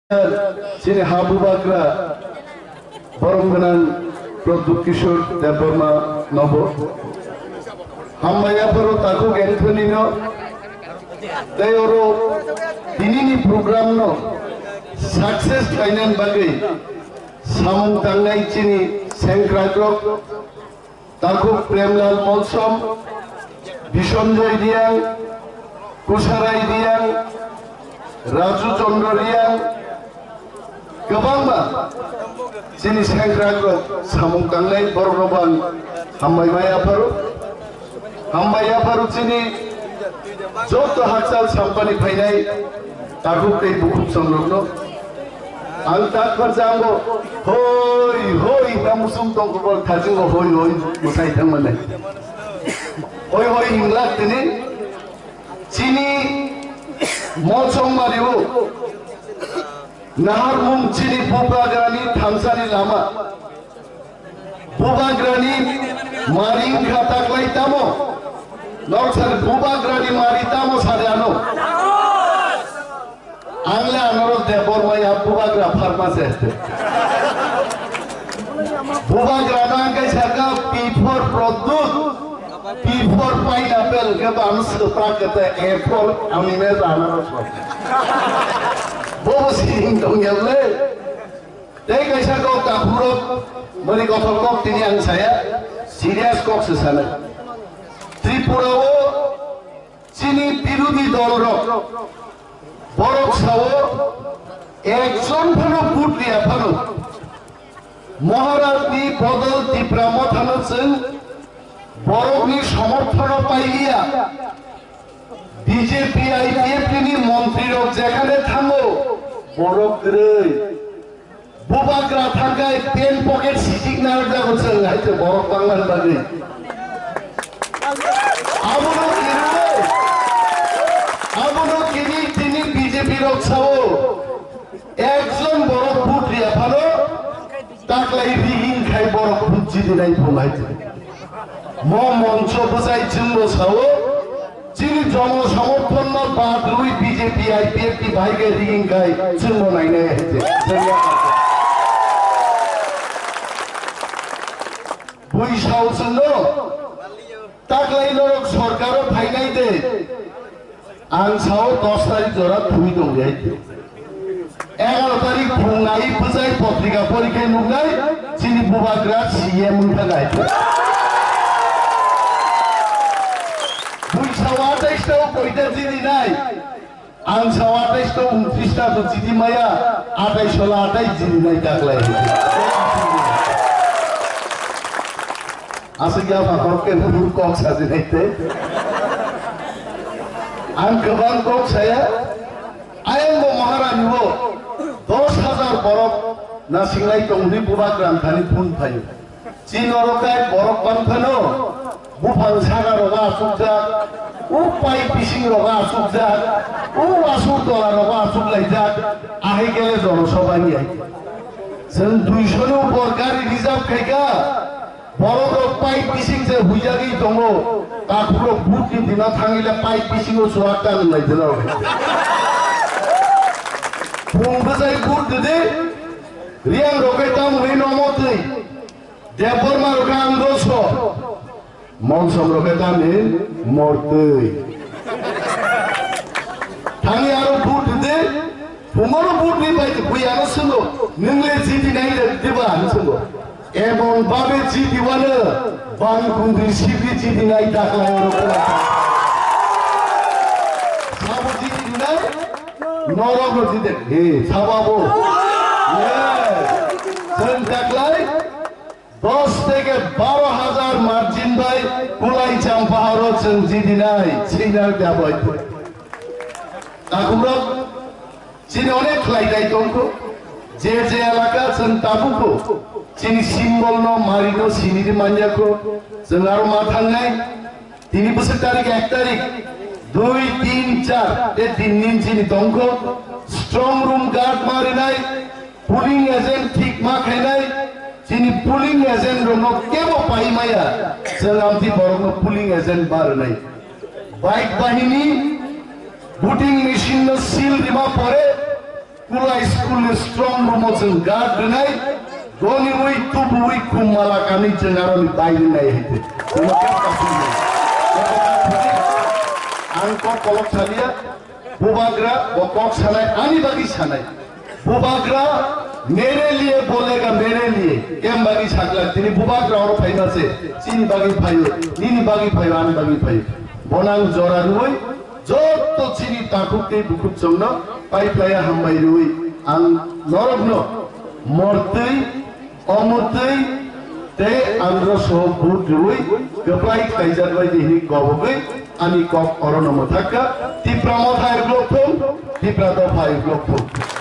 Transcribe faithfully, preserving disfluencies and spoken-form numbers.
Chini ha bubagra borom gwnang Pradyut Kishore Debbarma nobo. Hambai yapharo takhuk Anthony no tei oro tinini program no success khlainani bagwi samung tangnai chini sengkrakrok. Takhuk Premlal Molsom, Bisonjoy Reang, Kusarai Reang, Raju Chandra Reang, kwbangma chini sengkrakrok samung tangnai borok rok ang hambai mai apharo. Hambai apharo chini joto hakchal sampani phainai takhuk tei bukhuk songrokno. Ang tak pharsa ango, hoi, hoi, ta musung tong kubol thajingo, hoi, hoi, musai thang mane. Hoi, hoi, hinglak tini, chini Molsom Mario, nahar mung chini bubagrani thamsani lama. Bubagrani mari wngkha taklai tamo? Norok sani bubagrani mari tamo sadi ano? Ang le anorok Debbarma ya bubagra pharma se. Bubagra no ang kaisa ka P for Pradyut, P for pineapple, ke ba ano swprak ke te A for anime anarok. Bobo siring tong ya le. Tei kaisa kok takhurok, mani kothok kok tini ang saya, serious kok se sana. Tripura o chini birodhi dol rok, borok sao ekjon phano vote riya phano. Maharaj ni bodol Tipra Motha no chwng borok ni somorthono pailiya. B J P I P F T ni montri rok jekhane thango, borok kwrwi. Bubagra thangkai pen pocket sitik narwk jago chwng hai se borok bangmani bagwi. Abono kini, abono kini tini B J P rok sao. Ekjon borok vote riya phano taklai rigging khai borok vote jidinai phunai. Mo moncho bwsai chwngbo sao, chini jono somorthon no bad rwi B J P I P F T bai khe rigging khai chwngbo nainai hai se. Bui sao chwngno taklai norok sorkaro phainai de. Ang sao dos tarik jora thwi tong di hai. Egaro tarik phung nai bwsai potrika porikhe nuknai chini bubagra C M wngkha nai. Bui sao atais ta o koita jidi nai. Ang sao atais ta o untris ta to jidi maya, atais sola atais jidi nai taklai. Aswk ya pha kok ke buru kok saji nai te. Ang kwbang kok saya, ayang bo Maharani bo dos hajar borok na singlai tongri bubagra thani phun phaio. Chini oro kai borok bang phano buphang saga rogo asukjak, u pai bising rogo asukjak, u asur tola rogo asuklaijak, ahai kele jonosabha ni ai. Chwng duisho ni upor gari reserve khaikha. Borok rok pipe bising se huijagwi tongo. Takhuk rok vote ni dino thangwi le pipe bisingo chuak ta nwnglai dino. Phung bwsai vote didi. Riyang rok khe tamo hwnwi nomo twi. Debbarma rok khe ang doso. Monsom rok khe tamo hwnwi mortwi. Thangwi aro vote didi. Phungoro vote ni bai bui ano swngo. Nwng le jiti nai le diba ano swngo. Emon babe jiti wano bang kundri sibri jiti nai daklai oro kula. Sabo jiti nai, norok no jiti. He, sabo abo. Yes. Chwng daklai dos theke baro hajar margin bai kulai champaharo chwng jiti nai. Sinar dabai. Takhumrok Chini onek khlai dai tongkho, je je elaka chwng tabukho, chini symbol no mari no sini di manya kho, chwng aro ma thangnai, tini bwswk tarik ek tarik, dui, tin, char, e tin din chini tongkho, strong room guard ma rinai, polling agent thik ma khainai, chini polling agent rokno kebo pai maya, chwng amtwi borokno polling agent ma rwnai. Bike bahini, voting machine no seal rima pore, Kulai school ni strong room o chwng guard rwnai, goniwi tubuwi khum mala kanwi chwng aroni bairi nai hai twi. Chwngno khe kasingwi. Ang kok kolok saliya, bubagra bo kok sanai, ani bagwi sanai. Bubagra mere liye bolega mere liye, kem bagwi sakla, tini bubagra oro phaima se, chini bagwi phaio, nini bagwi phaio, ani bagwi phaio. Bonang jora rwi, Joto chini takhuk tei bukhuk chongno paiphlaiya hambai rwi ang norokno mortwi, omotwi tei andro soho vote rwi kwplai khlaijak bai di hwnwi kobogwi ani kok orono mwthakha. Tipra motha uklok thung, Tipra dopha uklok thung.